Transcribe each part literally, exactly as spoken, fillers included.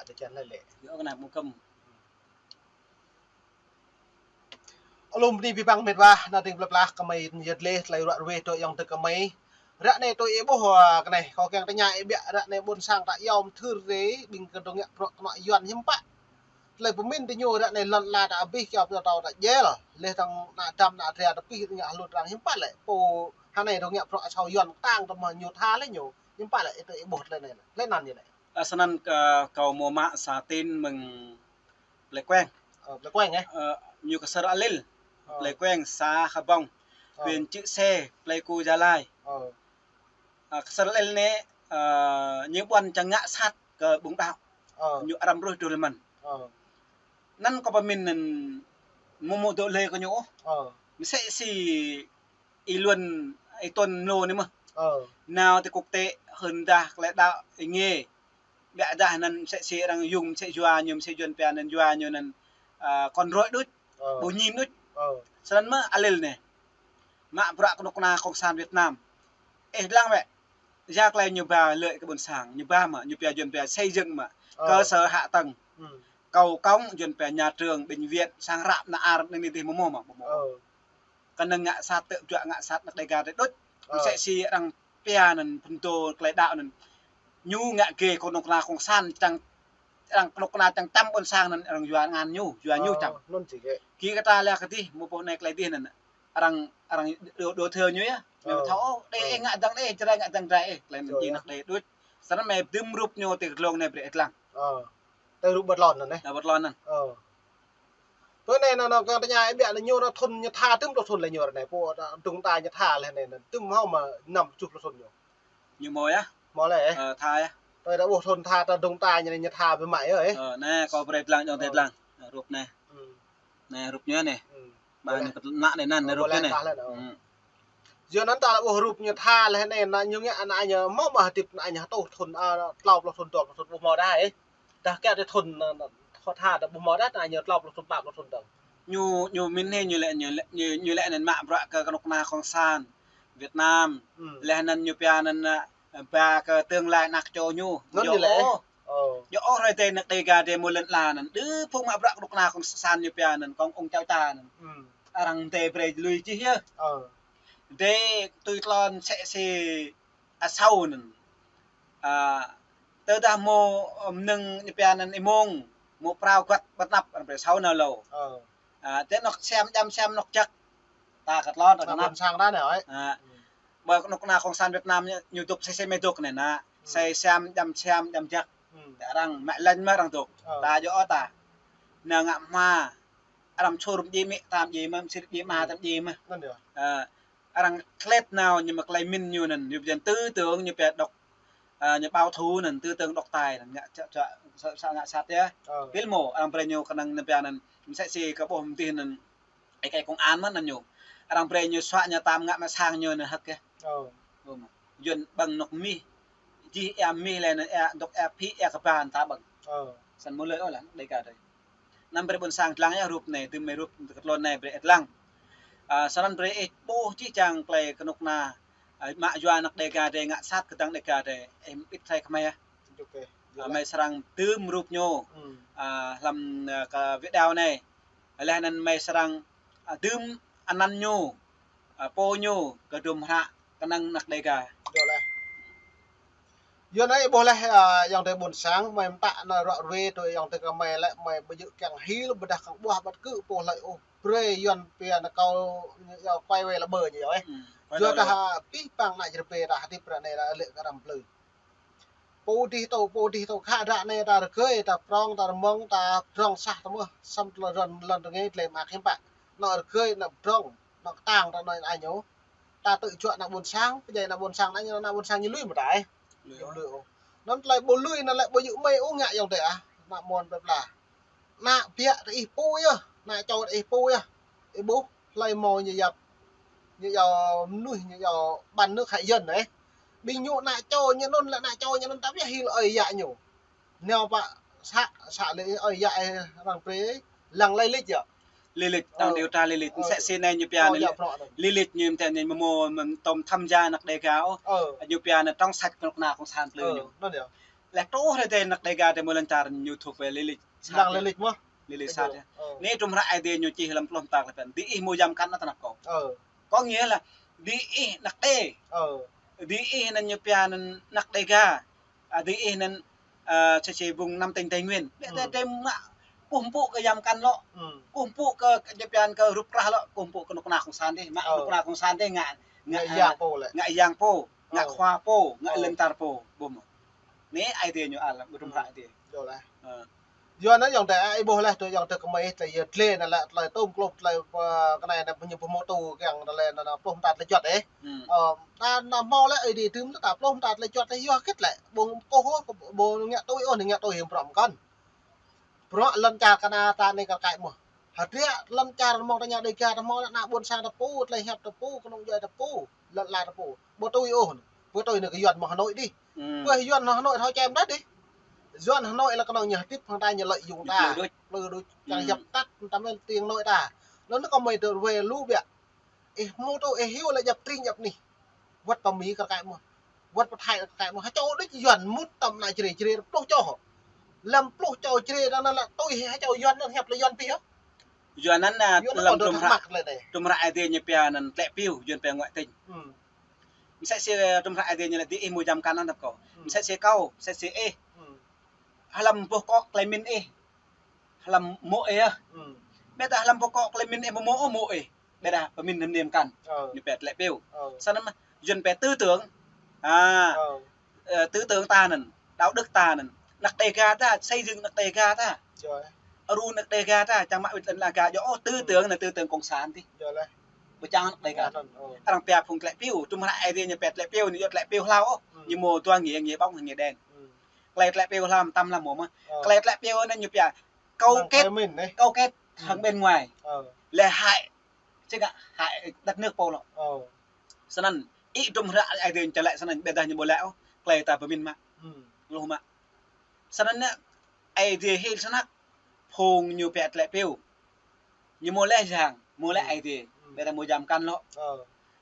Lĕ čan lĕ lĕ. Yua kơ anai mơ̆ng kơ̆m. Alum bơni abih bang mĕt wa, ană tring plơi pla, kơmơi yơh dleh, tơlơi ruă ruê tui ayŏng adơi kơmơi. Ră anai tui ih ƀuh, a, kơ anai, kâo kiăng tơña ih biă, ră anai ƀôn sang ta yom thưr rê, ƀing kơ dŏ ngă bruă kơnuk kơna Yuan hiư̆m pă. Tơlơi pơmĭn tơ ñu ră anai lŏn ala ta abih, kiaŏ pơtao ta jel, leh tơ̆ng ană dăm ană dra ta pih ngă hlŭn arăng hiư̆m pă lĕ, pô hơnai dŏ ngă bruă asâo Yuan kơtang tơ mơ̆ ñu tha lĕ ñu, hiư̆m pă lĕ, ih tui ih ƀuh tơlơi anai, tơlơi anŭn ñu lĕ. Ơ, snăn kơ kâo hmâo mă sa tin mơ̆ng Plei Kueng. Ơ, Plei Kueng, ơ? Ơ, ñu Ksơr Alil. Ơ. Plei Kueng, xã Kha Bông, ơ, huyện Chư Sê, Pleiku, Gia Lai. Ơ. Ơ, Ksơr Alil anai, ơ, ñu ƀuăn čang ngă sat kơ ƀing đaŏ. Ơ. Ñu arăng ƀruih truh lĕ mơ̆n. Ơ. Anŭn kâo pơmĭn anŭn mơ̆ mơ̆ dŏ lĕ kơ ñu. Ơ. Mơsĕ si ih luăn, ih tuăn mlô anai mơ̆n. Ơ. Nao tơ quốc tế, hưn dah tơlơi đaŏ ih ngê. Biă dah anŭn mơsĕ si arăng yŭng, mơsĕ yua ñu, mơsĕ Yuan pia anŭn yua ñu anŭn, a, kŏn roi đôč, ơ, ƀu ñim đôč. Ơ. Snăn mơ̆ Alil anai. Mă bruă kơnuk kơna Cộng sản Việt Nam. Ih lăng wĕ. Yua tơlơi ñu ba lĕ kơ ƀôn sang, ñu ba mơ̆, ñu pia Yuan pia xây dựng mơ̆. Ơ. Cơ sở hạ tầng. Ừ. Cầu cống, Yuan pia nhà trường, bệnh viện, sang rap nă ar, anai anai dih mơ̆ mơ̆ mơ̆, mơ̆ mơ̆. Ơ. Kơnơ̆ng ngă sat tơ̆ juă ngă sat ană Dega tơ̆ đôč. Ơ. Mơsĕ si arăng pia anŭn phŭn dô tơlơi đaŏ anŭn. Ñu ngă gê kơ kơnuk kơna Cộng sản čang, arăng kơnuk kơna čang čăm ƀôn sang anŭn arăng yua ngăn ñu, yua ñu čăm. Ơ, anŭn či gê. Ki kơ ta lĕ kơ dih, mơ̆ pô anai tơlơi dih anŭn. Arăng, arăng đô, đô thơ ñu yơh. Ñu thâo, ơ, đe, ơ, ih ngă dơ̆ng đe, Jrai ngă dơ̆ng Jrai, ơ, tơlơi anŭn či ană Dega đôč. Snăn mơ̆ dưm rup ñu tơ glông anai brơi ih lăng. Ơ. Tơ rup bơtlon anŭn, ơ. Ơ, bơtlon anŭn. Ơ. Tui anai anŭn, anŭn kiăng tơña ih biă anŭn ñu anŭn thŭn ñu tha tơm pluh thŭn lĕ ñu ră anai, pô ta dŏng ta ñu tha lĕ anai anŭn, tơm hmâo mơ̆ năm tơjuh pluh thŭn ñu. Ñu hmâo yơh. Hmâo lĕ, ơ? Ơ, tha yơh. Tui ta ƀuh thŭn tha ta dŏng ta ñu anai ñu tha biă mă yơh, ơ. Ơ, anai kâo brơi lăng, ayŏng adơi lăng. Ơ. Rup anai. Ừ. Anai rup ñu anai. Ừ. Ba ñu kơtơnă anai anŭn, anai rup ñu anai. Yua anŭn ta lĕ ƀuh rup ñu tha lĕ anai, ană ñu ngă ană ñu hmâo mơ̆ hơdip ană ñu hơtuh thŭn, a, klâo pluh thŭn, dua pluh thŭn ƀu hmâo dah, ơ. Dah kiaŏ tui thŭn, ơ, thâo tha dah ƀu hmâo dah, ană ñu klâo pluh thŭn, pă pluh thŭn dơ̆ng. Ñu, ñu mĭn hĭ ñu lĕ, ñu lĕ, ñu, ñu lĕ anŭn mă bruă kơ kơnuk kơna Cộng sản Việt Nam. Ừ. Leh anŭn ñu pia anŭn, ơ, ba kơ tương lai ană čô ñu. Anŭn ñu lĕ. Ơ. Yua ôh hrơi tơ ană Dega tơ mơ̆ lŏn ala anŭn. Đơ phung mă bruă kơnuk kơna Cộng sản ñu pia anŭn, kông ung čao ča anŭn. Ừ. Arăng tơ brơi lui čih yơh. Ơ. Tơ tui tlôn mơsĕ si asâo anŭn. A, tơdah mơ̆, ơ, mơnơ̆ng ñu pia anŭn êmông, mơ̆ prao găt ƀơi anăp, arăng brơi asâo nao lâo. Ơ. A, tơ anŏ sem, djam sem, anŏ jăk. Ta kơ tlôn, ta kơ anăp. Ƀôn sang ta anai, ơi. A. Ừ. Ƀơi kơnuk kơna Cộng sản Việt Nam ñu, ñu dŏ sĕ sĕ mơ̆ dŏ anai anŭn. Ừ. Sĕ sem, djam sem, djam jăk. Ừ. Tơ arăng mă lĕ mơ̆ arăng dŏ. Ơ. Ta yua ôh ta. Anai ngă hmua. Arăng sur mơ̆ djai mĕ, ta mơ̆ djai mơ̆, msir djai mă, ta mơ̆ djai mơ̆. Anŭn yơh. A, arăng tlĕt nao ñu mă tơlơi mĭn ñu anŭn, ñu pơjăn tư tưởng ñu pia độc, a, ñu bảo thủ anŭn, tư tưởng độc tài anŭn, ngă čă, čă, sa, sa, ngă sat yơh. Ơ. Pil mơ̆, arăng brơi ñu kơnơ̆ng anŭn pia anŭn, mơsĕ si kơ ƀuh mơ̆ng dih anŭn, ih kơ công an mơ̆n anŭn ñu. Arăng brơi ñu suă ñu tam ngă mă sang ñu anŭn hơ̆k yơh. Ơ. Ơ mơ̆. Yuan ƀơ̆ng anŏ mih, jih ia mih lĕ anŭn ia, dŏ ia phĭ, ia kơba anŭn ta ƀơ̆ng. Ơ. Snăn mơ̆ lĕ ôh lăng, Dega tơ. Anăm brơi ƀôn sang lăng yơh rup anai, dưm mơ̆ rup kơ tlôn anai brơi ih lăng. A, snăn brơi ih ƀuh čih čang tơlơi kơnuk kơna, a, mă yua ană Dega tơ ngă sat kơdăng Dega tơ, ih ƀĭt hrơi kơ mơi yơh. Ôkê. A, mơi srăng dưm rup ñu, hmm, a, hlăm, a, kơ video anai. Leh anŭn mơi srăng, a, dưm anăn ñu, a, pô ñu, kơ dŭm hră kơnơ̆ng ană Dega. Yua leh. Yua anai ƀuh leh, a, ayŏng adơi ƀôn sang, mơi mơtă ană ruă ruê tui ayŏng adơi kơ mơi lĕ, mơi ƀu djơ̆ kiăng hil, ƀôdah kiăng ƀuah ƀăt kơ pô hlơi ôh. Brơi Yuan pia ană kâo, ñu yua quay về là bơ ñu yua, ơ. Hmm, quay về là bơ. Yua dah, a, pih păng ană čar pê ta hơdip ră anai lĕ kơ arăng plư. Pô dih tơ, pô dih tơ khă ră anai ta rơgơi, ta prŏng, ta rơmơ̆ng, ta prŏng sah tơ mơ̆, samơ̆ tơlơi rŏn lŏn rơngai tơlơi mă hiư̆m pă. Anŏ rơgơi, anŏ prŏng, anŏ kơtang ta anai anai ñu. Ta tơ̆ juă ană ƀôn sang, pơdjai ană ƀôn sang anai ñu, ană ƀôn sang ñu lui mơ̆ ta, ơ. Lui ôh. Lui ôh. Anŭn tơlơi ƀu lui anŭn lĕ ƀu djơ̆ mơi ôh ngă ayŏng adơi ah, ană mơnuih plơi pla. Ană biă tơ ih pô yơh, ană čô tơ ih pô yơh. Ih ƀuh, hlơi hmâo ñu yap, ñu yua mơnuih, ñu yua bán nước hại dân anai. Ƀing ñu ană čô ñu anŭn lĕ ană čô ñu anŭn ta ƀiă hil ơi yă ñu. Nao pă să, să lĕ ơi yă arăng brơi, lăng lai lịch yơh. Lai lịch, ơ, đang điều tra lai lịch, ơ, mơsĕ si anai ñu pia, ơ, anai, lai lịch ñu mơ̆ tơm tham gia ană Dega ôh. Ơ. Ñu pia anai trong sạch kơnuk kơna cộng sản plư, ơ, ñu. Anŭn yơh. Lĕ truh ră anai anăk Dega tơ mơ̆ lŏn čar ñu thâo pơ lĕ lĕ sat. Lăng lĕ lĕ mơ̆. Lĕ lĕ sat. Ơ. Anai hơdrôm hră Ơi Adai ñu čih lăm pluh mơta tơlơi phiăn. Diih hmâo jăm kăn anŭn tơnap kâo. Ơ. Có nghĩa là diih anăk Đê. Ơ. Diih anŭn ñu pia anŭn anăk Dega. A, diih anŭn, ơ, sĕ sĕ vùng năm tỉnh Tây Nguyên. Ƀĕ tơ tơm ngă kơkuh pơpŭ kơ jăm kăn lŏ. Kơkuh pơpŭ kơ, kơ ñu pia anŭn kơ rup krah lŏ, kơkuh pơpŭ kơ kơnuk kơna kông sản dih, mă kơnuk kơna kông sản dih ngă, ngă, ngă yang pô lĕ. Ngă yang pô, ngă khua pô, ngă lŏn čar pô, ƀu mơ̆. Anai Ơi Adai ñu ăl, ƀu hơdrôm hră Ơi Adai. Ơ. Yua anŭn yơh tơ ai ƀuh lĕ tơ yơh tơ kơmơi tơ yơh tơlơi anŭn lĕ tơlơi tŭm klŭp tơlơi, ơ, kơ anai anŭn ñu pơhmô tŭ kiăng tơlơi anŭn anŭn pluh mơta tơlơi juăt ih. Ơ, ta anŭn hmâo lĕ Ơi Adai tŭm ta pluh mơta tơlơi juăt ih yua hơget lĕ. Ƀu kơkuh ôh, ƀu ngă tui ôh, ngă tui hiam prŏm kăn. Bruă lŏn čar kơ anai ta anai kar kaĭ mơ̆. Hơdră lŏn čar mơ̆ng ta ñu Dega ta hmâo ană ƀôn sang ta pô, tơlơi hiăp ta pô, kơnung djuai ta pô, lŏn ala ta pô. Ƀu tui ôh. Ƀu tui anai kơ Yuan mơ̆ng Hà Nội dih. Ƀu Yuan mơ̆ng Hà Nội thâo čem đôč dih. Yuan Hà Nội lĕ kơnơ̆ng ñu hơdip hăng ta ñu lợi dụng ta. Plư đôč. Plư đôč. Čang djăp tăt ta mơ̆n tiếng nói ta. Lŏn anai kơmơi tơ wai lu biă. Ih hmâo tŭ ih hyu lĕ djăp tring djăp anih. Wơ̆t pơ Mi kar kaĭ mơ̆. Wơ̆t pơ Thái kar kaĭ mơ̆. Hơčâo đôč Yuan mŭt tơm ană Jrai, Jrai pluh čô. Lăm pluh čô Jrai anŭn lĕ tui hơčâo Yuan anŭn hiăp lĕ Yuan pĭ hă. Yuan anŭn, a, Yuan lăm anŭn hơdrôm hră, hơdrôm hră Ơi Adai ñu pia anŭn tơlơi piu, Yuan pia ngoại tình. Mơsĕ si hơdrôm hră Ơi Adai ñu lĕ diih hmâo jăm kăn anŭn tơnap kâo. Mơsĕ si kâo, mơsĕ si ih. Hlăm boh kŏ tơlơi pơmĭn ih. Hlăm mô̆ ih yơh. Ƀĕ tơ hlăm boh kŏ tơlơi pơmĭn ih ƀu hmâo ôh mô̆ ih. Ƀĕ tơ pơmĭn hơmâo niêm kăn. Ñu pia tơlơi piu. Sơnăm mơ̆, Yuan pia tư tưởng. A, ơ, tư tưởng ta anŭn, đạo đức ta anŭn. Anăk Dega ta, xây dựng anăk Dega ta. Ru anăk Dega ta, čang mă wĭt lŏn ala Dega, yua ôh tư tưởng anŭn tư tưởng cộng sản dih. Ƀu čang anăk Dega. Arăng pia phung tơlơi piu, hơdrôm hră Ơi Adai ñu pia tơlơi piu, ñu yua tơlơi piu hlâo ôh. Ñu hmâo dua nghĩa, nghĩa bóng, nghĩa đen. Tơlơi, tơlơi piu hlâo mơtam lăm mơ̆. Tơlơi, tơlơi piu anŭn ñu pia câu kết, câu kết hăng bên ngoài. Lĕ hại, či ngă hại đất nước pô lŏ. Sơnăn, ih hơdrôm hră Ơi Adai ñu čơlĕ sơnăn, ƀĕ tơ ñu ƀu lĕ ôh, tơlơi ta pơmĭn mă. Lu mă. Sơnăn anai, Ơi Adai hil snăk, phung ñu pia tơlơi piu. Ñu hmâo lĕ Yang, hmâo lĕ Ơi Adai. Ƀĕ tơ hmâo jăm kăn lŏ.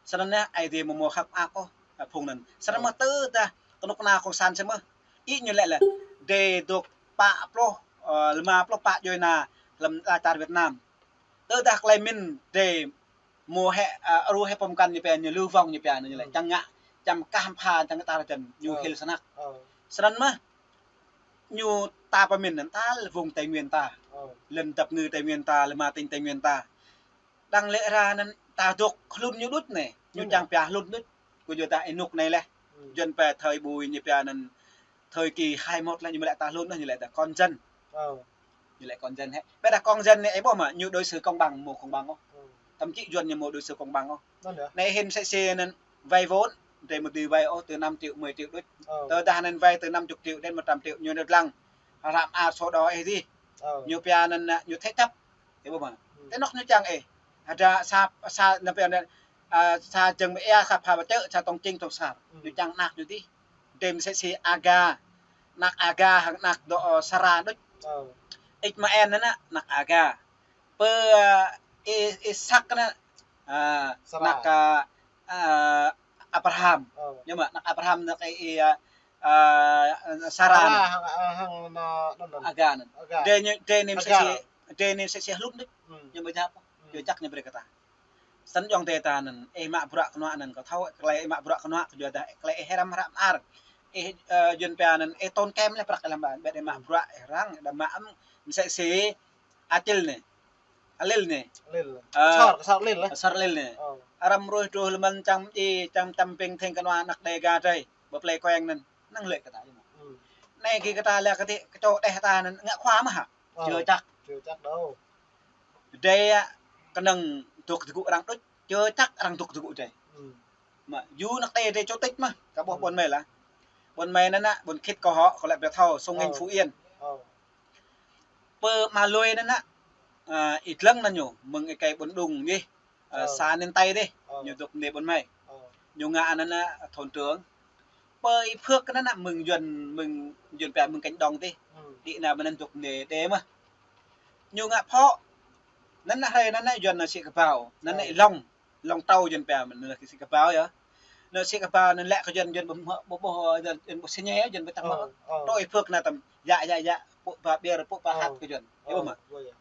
Sơnăn anai, Ơi Adai hmâo hmâo khăp ak ôh, phung anŭn. Sơnăn mơ̆ tơ tơ, kơnuk kơna kông sản sĭt mơ̆. Ih ñu lĕ lĕ, Đê dŏ pă pluh, ơ, lima pluh pă djuai ană, lăm ala čar Việt Nam. Tơdah tơlơi pơmĭn Đê hmâo hĕ, a, ru hĕ pơm kăn ñu pia ñu lưu vong ñu pia ñu lĕ. Čang ngă, čang kah pha, čang kơ ta rơjăn, ñu hil snăk. Sơnăn mơ̆, ñu ta pơmĭn anŭn ta lĕ vùng Tây Nguyên ta. Lŏn dap kơngư Tây Nguyên ta, lĕ ma tỉnh Tây Nguyên ta. Đang lĕ ră anŭn ta dŏ hlŭn ñu đôč anai. Ñu čang pia hlŭn đôč. Kơ yua ta ih nuk anai lĕ. Yuan pia thời buổi ñu pia anŭn thời kỳ hai mốt lĕ ñu lĕ ta hlŭn đôč ñu lĕ ta con dân. Ñu lĕ con dân hĕ. Ƀĕ tơ con dân anai ih ƀuh mơ̆, ñu đối xử công bằng, hmâo công bằng ôh. Thậm chí Yuan ñu hmâo đối xử công bằng ôh. Anai hĭn mơsĕ si anŭn vay vốn, Đê ƀu dưi vay ôh, từ năm triệu, mười triệu đôč. Tơdah anŭn vay từ năm chục triệu đến một trăm triệu ñu nao lăng. Hră mơar sổ đỏ ih dih. Ñu pia anŭn, ñu thế chấp. Ih ƀuh mơ̆. Tơ anŏ ñu čang ih. Ada sa, sa, ñu pia anŭn, a, sa jơ̆ng mơ̆ ia, sa pha pơčơ̆, sa tông čing tông sar. Ñu čang anăk ñu dih. Đê mơsĕ si aga, anăk aga hăng anăk dŏ, ơ, Sara đôč. Ismael anŭn anăk aga. Pơ, ơ, I-, Isak anŭn, ơ, anăk, ơ, ơ, Abraham. Ñu mơ̆ anăk Abraham anăk i, i, ơ, ơ, Sara anŭn. Hăng, ơ, hăng, ơ, anŭn, anŭn. Aga anŭn. Aga. Đê ñu, Đê anai mơsĕ si, Đê anai mơsĕ si hlŭn đôč. Ñu mơ̆ jăp. Yua čăk ñu brơi kơ ta. Sơnăn ayŏng adơi ta anŭn, ih mă bruă kơnuă anŭn kơ thâo, tơlơi ih mă bruă kơnuă kơ yua dah, tơlơi ih hrăm hră mơar. Ih, ơ, Yuan pia anŭn, ih tốn kém lĕ prăk lăm ban, ƀĕ ih mă bruă, ih răng, dah mă ăm, mơsĕ si, Achil anai. Alil anai. Alil. Ơ, Sar, Sar Alil lĕ. Sar Alil anai. Hrăm ruih truh lơmăn čang i, čang čăm ping theng kơnuă anăk Dega drơi. Ƀơi plei Kueng anŭn, năng lĕ kơ ta. Anai kơ ta lĕ kơ ti, kơ čô đeh ta anŭn, ngă khua mơ̆ hă? Ơ, chưa chắc. Chưa chắc đâu. Đê, kơnơ̆ng dŏ tơgŭ arăng đôč, chưa chắc arăng dŏ tơgŭ đê. Mă, yua anăk đê, đê chủ tịch mơ̆, kơ ƀuh ƀôn mơi lah. Ƀôn mơi anŭn ană, ƀôn khĭt kâo hŏ, kâo lĕ brơi thâo, sông Nghinh Phú Yên. Pơ Ama Lui anŭn ană, a, i dlăng anŭn ñu, mơ̆ng i kơi ƀôn Đung dih, a, sa Ninh Tây dih, ñu dŏ đê ƀôn mơi. Ñu ngă anŭn ană thôn trưởng. Pơ i Phước anŭn ană mơ̆ng Yuan, mơ̆ng Yuan pia mơ̆ng cánh đồng dih. Đĭ anŭn mơ̆n dŏ đê, đê mơ̆. Ñu ngă phŏ. Anŭn ană hrơi anŭn ană Yuan anŭn sĭ kơbao. Anŭn ană i Long. Long Trâu Yuan pia mơ̆n anŭn sĭ kơbao yơh. Nơ sĭ kơ ba nơ lĕ kơ Yuan, Yuan ƀu hmư̆, ƀu ƀuh, Yuan, Yuan ƀu sĭ ñe, Yuan ƀu tăp mă. Ơ, ơ. Trôi phưk nă tăm, yă, yă, yă, pŭ ba ƀiă, pŭ ba Ơ. Hăt kơ Yuan. Ơ, yua mă. Yua, yua.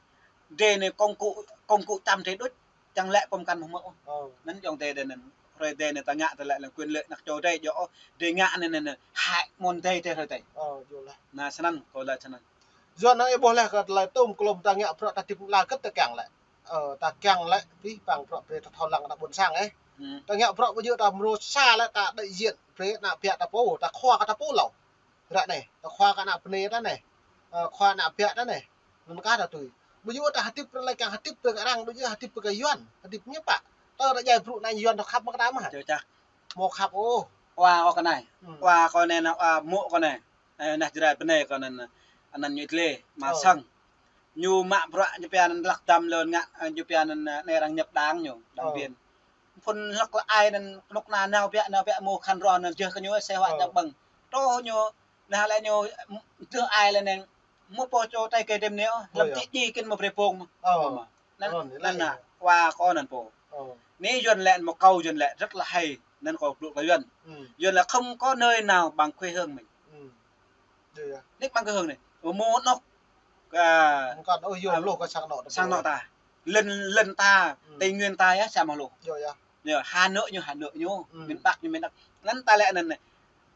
Dê nơ công cụ, công cụ čăm dê đôč, čang lĕ pơm kăn ƀu hmư̆. Ơ. Năn yŏng dê, dê năn, hrơi dê nơ ta ngă ta lĕ lăng quyền lợi năk čô dê, yua, dê ngă nơ, nơ, nơ, hại môn dê, dê hrơi dê. Ơ, yua lah. Nă, snăn, kơ lĕ snăn. Yuan nă ih ƀuh leh kơ tơlơi tŭm klôm ta ngă bruă ta tip la kơ ta kiăng lĕ. Ơ, ta kiăng lĕ, pih păng bruă brơi ta thâo lăng kơ ană ƀôn sang ih. Hmm. Ta ngă bruă ƀu djơ̆ ta mrô sa lĕ ta đại diện brơi ană biă ta pô, ta khua kơ ta pô hlâo. Ră anai, ta khua kơ ană bơnai ta anai. Ơ, khua ană biă ta anai. Năn kah ta tui. Ƀu djơ̆ ta hơdip brơi lĕ kiăng hơdip brơi kơ arăng, ƀu djơ̆ hơdip brơi kơ Yuan, hơdip ñu pă. Ta ră djai bruă anai Yuan ta khăp mă kơ ta mơ̆ hă? Čơ čah. Mơ̆ khăp ôh. Wa kơ anai. Hmm. Wa kơ anai nă, wa mơ̆ kơ anai. Ơ, nah jrai bơnai kơ anăn, anăn ñu tlê, mă Ơ. Sang. Ñu mă bruă ñu pia anăn lăk dăm lŏn ngă, ơ, ñu pia anăn, ơ, anai arăng nhập đảng ñu, đảng Ơ. Viên. Phun hlăk lă ai anăn kơnuk kơna nao biă, nao biă mơ̆ khăn roh anăn jơh kơ ñu sĕ huă Ơ. Čăp ƀơ̆ng. Trô ñu, nah lĕ ñu, ưm, tơh ai lĕ anăn, mơ̆ pô čô trai kơ đêm neo, Ơ, lăm yơh. Tĭ djai kơ mơ̆ brơi pông mơ̆. Ơ. Mơ̆. Năn, Ơ, năn nă, wa kơ anăn pô. Ơ. Nơ Yuan lĕ mơ̆ kâo Yuan lĕ rất là hay, năn kâo blŭ kơ Yuan. Ưm. Yuan là không có nơi nào bằng quê hương mình. Ưm. Yua, yua. Nĕ bằng quê hương anai. Ơ, mơ̆ nŏk. Ơ, mơ̆ kăn, ơ, yua, ơ, hloh kơ sang anŏ ta. Sang anŏ ta. Lŏn, lŏn ta, ưm, Tây Nguyên ta yơh, sa mă hloh. Yua, yua. Yua, Hà Nội ñu, Hà Nội ñu, ưm, miền Bắc ñu, miền Bắc. Năn ta lĕ năn,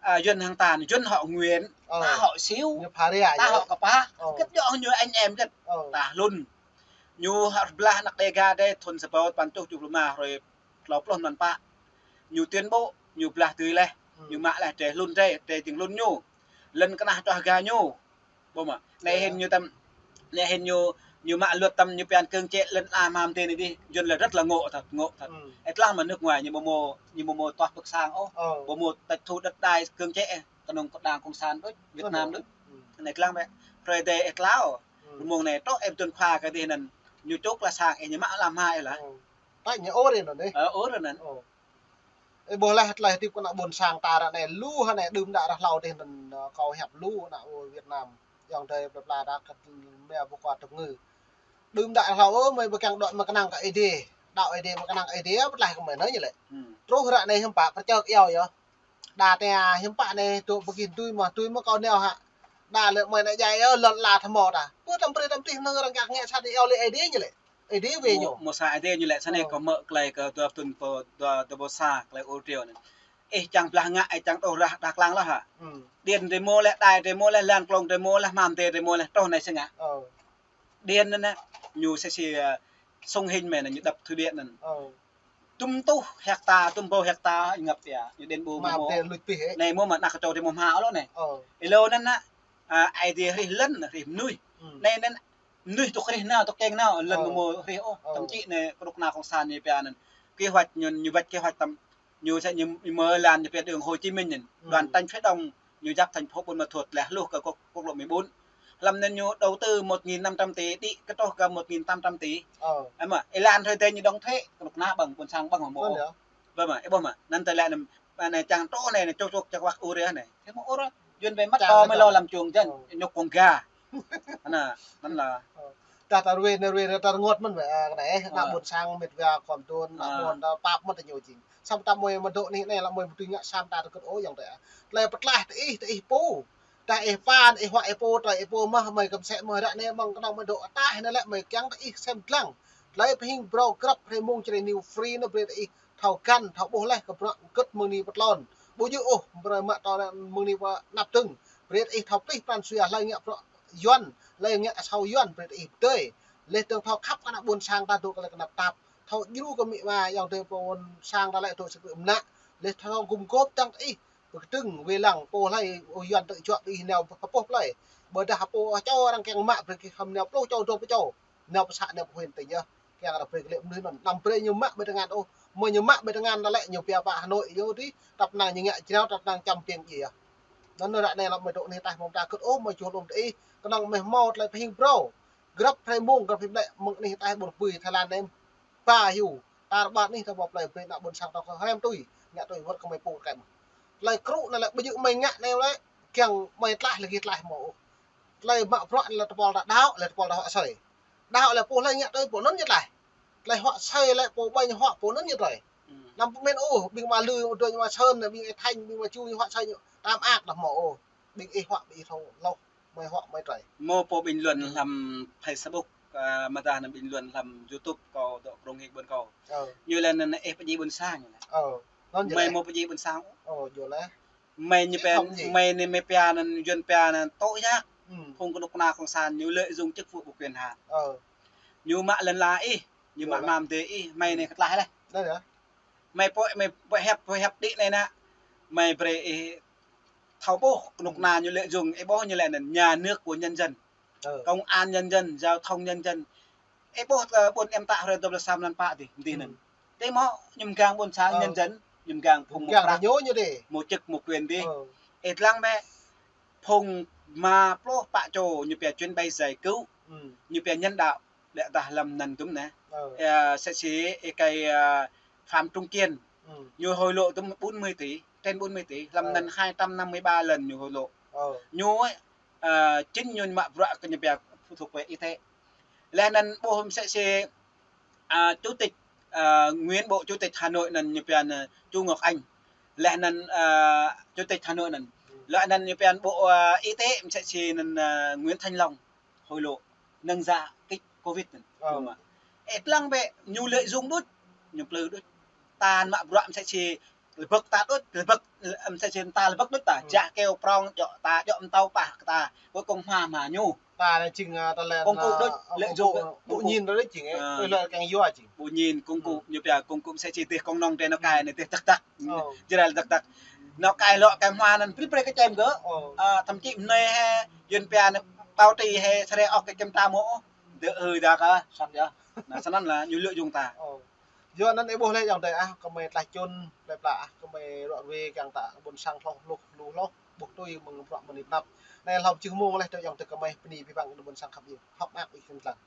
ơ, Yuan hăng ta, Yuan họ Nguyễn, ơ, ta họ Siu, ñu pha ria ta yơh. Họ Kpa. Ơ. Kơ yơh ñu anh em kơ. Ơ. Ta hlŭn. Ñu hơblah anăk Đêga dê thun sa rơbâo tơpăn rơtuh tơjuh pluh rơma hrơi klâo pluh mlan pă. Ñu tuyên bố, ñu blah tui leh, ưm, ñu mă leh drơi hlŭn drơi, drơi jing hlŭn ñu. Lŏn kơnah čoh ga ñu. Ƀuh mơ̆. Anai hĭn ñu tăm, anai hĭn ñu, ñu mă luật tăm ñu pia ăn cưỡng chế lŏn ala mơ̆ng tơ anai dih, Yuan là rất là ngộ thật, ngộ thật. Ưm. Ih tơlang mơ̆ nước ngoài ñu ƀu mơ̆, ñu ƀu mơ̆ tuah pơ̆k sang ôh, ơ, ƀu mơ̆ tịch thu đất đai cưỡng chế, kơnơ̆ng kơ đảng cộng sản đôč, Việt Nam đôč. Ưm. Anai tơlang bĕ, hrơi dê ih tlao. Ưm. Mơ̆ng anai trôk ih dŏ khua kơ dih năn, ñu čŏk la sang ih ñu mă lăm ha ih lah. Ơ. Tơl ñu ôr ih năn dih. Ơ, ôr ih năn. Ơ. Ih ƀuh leh tơlơi hơdip kơ ană ƀôn sang ta ră anai lu hă anai đưm đă ră hlâo dih năn, ơ, kâo hiăp lu ană Việt Nam. Yŏng dơi plơi pla ta kơ mia ƀu kua tơp ngư. Đưm đă ră hlâo ơ, mơi ƀu kiăng đuaĭ mơi kơnang kơ Ơi Adai. Đaŏ Ơi Adai mơi kơnang Ơi Adai, pơtlaih kơ mơi nơ ñu lĕ. Ưm. Truh ră anai hiư̆m pă pơčơk iâu yơh. Đa tơña hiư̆m pă anai dŏ pơkin tui mơ̆, tui mơ̆ kâo neo hă. Đa lĕ mơi anai djai yơh, lŏn ala tơhmô ta. Pơ tăm brơi tăm tih nơ arăng kiăng ngă sat iâu lĕ Ơi Adai ñu lĕ. Ơi Adai wai ñu. Mơ̆ sa Ơi Adai ñu lĕ sa anai. Ơ. Kâo hmư̆ tơlơi kơ dua thun pô, dua, dua pô sa tơlơi ur triu anai. Ih čang blah ngă, ih čang tŏ rah Dak Lăng lah hă. Ưm. Điện drơi mơ̆ leh, đài drơi mơ̆ leh, lăn klông drơi mơ̆ leh, hmam tê drơi mơ̆ leh, truh anai sĭt ngă. Ơ. Điện anăn, ñu sĭ sĭ, ơ, sông Hinh mơ̆ anăn, ñu đập thủy điện anăn. Ơ. Dŭm rơtuh hecta, dŭm rơbâo hecta ngập ya, ñu điện ƀu mơ̆. Hmam tê luč pih ĕ. Anai mơ̆ mă anăk kơ čô drơi mơ̆ hmâo lŏ anai. Ơ. Ih lŏ anăn nă, a, Ơi Adai hrih lŏn, hrih mơnuih. Ưm. Anai anăn, mơnuih tŭ hrih nao, tŭ keng nao, lŏn ƀu mơ̆ hrih ôh. Ơ. Tăm čĭ anai, kơnuk kơna cộng sản ñu pia anăn. Kế hoạch ñu, ñu vạch kế hoạch tăm, ñu sĭ ñu, ñu mơ̆ lăn ñu pia đường Hồ Chí Minh anăn. Ưm. Đoàn Tránh Phía Đông, ñu djăp thành phố Buôn Ma Thuột leh hluh kơ quốc, quốc lộ mười bốn. Hlăm anăn ñu đầu tư một nghìn năm trăm tỷ, đĭ kơ truh kơ một nghìn tám trăm tỷ. Ơ. Ơ mơ̆, ih lăn hrơi dê ñu đóng thuế, kơnuk kơna ƀơ̆ng, ƀôn sang ƀơ̆ng hmâo. Ơ, yơh. Ƀơ̆ng mơ̆, ih ƀuh mơ̆, năn tơlơi anăn, anai čang trôk anai, anai čŏk čŏk čak wăk ur anai. Thế mơ̆ ur, Yuan wai mă čang to mơi lŏ lăm čung jăn, ơ, ñu kông ga. Anăn, năn lah. Ơ. Tah ta ruai, nơ ruai, ta rơngot mơ̆n wai, a, kơ anai, ơ, ană ƀôn sang mĕt wa kơm tun, ană ƀôn ta pap mơ̆n ta ñu jing. Samơ̆ ta mơi mă dŏ anai, anai lă mơi ƀu tui ngă samơ̆ ta rơkŭt ôh yŏng dơi. Tơlơi pơtlaih tơ ih, tơ ih pô. Tah ih pă, ih huă ih pô, tơlơi ih pô mơ̆, mơi kơm sĕ mơ̆ ră anai mơ̆ng kơnơ̆ng mơi dŏ ataih anai lĕ mơi kiăng tơ ih sem dlăng. Tơlơi pơhing brâo grăp hrơi mông čơrê New Free anai brơi tơ ih thâo găn, thâo ƀuh leh kơ bruă gơ̆t mơ̆ng anai pơtlon. Ƀu djơ̆ ôh, brơi mă tơ mơ̆ng anai pơ anăp dơ̆ng. Brơi tơ ih thâo plih pran jua hlơi ngă bruă Yuan, hlơi ngă asâo Yuan, brơi tơ ih pơdơi. Leh dơ̆ng thâo khăp kơ ană ƀôn sang ta dŏ kơ lĕ kơnăp tap. Thâo djru kơ amĭ ama, yŏng dơi ƀôn sang ta lĕ dŏ sơkơ̆ mơnă. Leh thâo gum gôp dăng tơ ih. Pơkơdơ̆ng wai lăng pô hlơi, ơ, Yuan tơčuă tơ ih nao pơ pôh plơi. Ƀôdah pô čô arăng kiăng mă brơi kơ hăm nao pluh čô, dua pluh čô. Nao pơ să, nao pơ huyện tỉnh yơh. Kiăng arăng brơi kơ lĕ mơnuih anŭn. Anăm brơi ñu mă ƀơi tơngan ôh. Mơi ñu mă ƀơi tơngan ta lĕ ñu pia pă Hà Nội yơh dih. Tăp năng ñu ngă jrao, tăp năng čăm piêng djai yơh. Anŭn ră anai lăm mơi dŏ anai ataih mơ̆ng ta kơ̆t ôh, mơi čuh lŏm tơ ih. Kơnơ̆ng mơi hmâo tơlơi pơhing brâo. Grăp hrơi mông, grăp hrơi ƀlĕ, mơ̆ng anai ataih ƀôn pui Thái Lan anai. Ba hyu, tar ƀar anih ta ƀuh plơi brơi ană ƀôn sang ta kơ hrăm tui, ngă tui wơ̆t kơ mơi pô kơ mơi. Tơlơi krŭ anai lĕ ƀu djơ̆ mơi ngă anai lĕ, kiăng mơi tlaih lĕ gih tlaih hmâo ôh. Tơlơi mă bruă anai lĕ tơpul ta đaŏ, lĕ tơpul ta huă asơi. Đaŏ lĕ pô hlơi ngă tui pô anŭn ñu tlaih. Tơlơi huă asơi lĕ pô ƀai ñu huă pô anŭn ñu tlaih. Ưm. Năm pơmĭn ôh, ƀing mă Lư, ƀing mă Sơn, ƀing ih Thanh, ƀing mă Chu, ih huă sơi ñu. Tam ak đah mơ̆ ôh. Ƀing ih huă, ƀing ih thâo lôh, mơi huă, mơi trơi. Mơ̆ pô bình luận hlăm Facebook, a, mơ̆ dah anŭn bình luận hlăm YouTube kâo dŏ krông hĭ ƀôn kâo. Ơ. Ñu lĕ anŭn ih pơdjai ƀôn sang ñu lĕ. Ơ. Anŭn ñu lĕ. Mơi mơ̆ pơdjai ƀôn sang. Ơ, ñu lĕ. Mơi ñu pĕn, mơi anai mơi pia anŭn, Yuan pia anŭn tŏ yă. Phung kơnuk kơna cộng sản ñu lợi dụng chức vụ và quyền hạn. Ơ. Ñu mă lŏn ala ih, ñu mă mơ̆n dêh ih, mơi anai kơtlaih laih. Anŭn yơh. Mơi pô, mơi pô hiăp, pô hiăp đĭ anai nă. Mơi brơi ih thâo ƀuh, kơnuk kơna ñu lợi dụng, ih ƀuh ñu lĕ anŭn nhà nước của nhân dân. Ơ. Công an nhân dân, giao thông nhân dân. Ih ƀuh, ơ, ƀôn em tă hrơi dua pluh sa mlan pă dih, dih anŭn. Tơ mơ̆ ñu mơgang ƀôn sang nhân dân, ñu mơgang phung mơ̆ prăk, mơ̆ chức mơ̆ quyền dih. Ơ. Ih lăng bĕ phung mă pluh pă čô ñu pia chuyến bay giải cứu, ñu pia nhân đạo, đĕ dah hlăm anŭn dŭm anai. Ơ. Ơ, sĕ si ih kơi, ơ, Phạm Trung Kiên. Ñu hối lộ tơm bốn mươi tỷ, trên bốn mươi tỷ, hlăm anŭn hai trăm năm mươi ba lần ñu hối lộ. Ơ. Ñu, ơ, chính ñu mă bruă kơ ñu pia thuộc về y tế. Laih anŭn ƀuh mơ̆ sĕ si, a, chủ tịch, a, nguyên bộ chủ tịch Hà Nội anŭn ñu pia anŭn Chu Ngọc Anh. Laih anŭn, a, chủ tịch Hà Nội anŭn. Laih anŭn ñu pia bộ, a, y tế mơ̆ sĕ si anŭn, a, Nguyễn Thanh Long hối lộ nâng giá kit Covid anŭn. Ơ. Ih lăng bĕ ñu lợi dụng đôč, ñu plư đôč. Ta mă bruă mơ̆ sĕ si lơbơ̆k ta đôč, lơbơ̆k, mơ̆ sĕ si ta lơbơ̆k đôč ta, jak kơyâo prong, djŏ ta, djŏ mơtâo pă kơ ta, cuối cùng hmua hmua ñu. Ta anai jing, a, ta lĕ công cụ đôč, lợi dụng bộ nhìn ta đôč jing, ơ, ơi lĕ kăng yua jing. Bộ nhìn công cụ, ñu pia công cụ mơ̆ sĕ si dêh kông nong dêh nao kai anai dêh dăk dăk. Ơ. Jrel dăk dăk. Nao kai lŏ kai hmua anŭn brơi brơi kơ čem gơ̆. Ơ. A, thậm chí mơ̆ anai he, Yuan pia anai báo chí he, sare ŏk kơ čem ta mơ̆. Dơ ơi dah kơ, sat yơh. Anŭn snăn lĕ ñu lợi dụng ta. Ơ. Yua anŭn ih ƀuh lĕ ayŏng adơi ah, kơmơi tlaih čun, plơi pla ah, kơmơi ruă ruê kiăng ta ƀôn sang hloh, hluh, hluh, hloh, ƀuh tui mơ̆ng bruă mơ̆ng anai pơnăp. Anai hlâo čih mơ̆ng lĕ tơ ayŏng adơi kơmơi bơni abih bang ƀôn sang khăp yơh. Hơ̆k mơak ih kơnh tlang.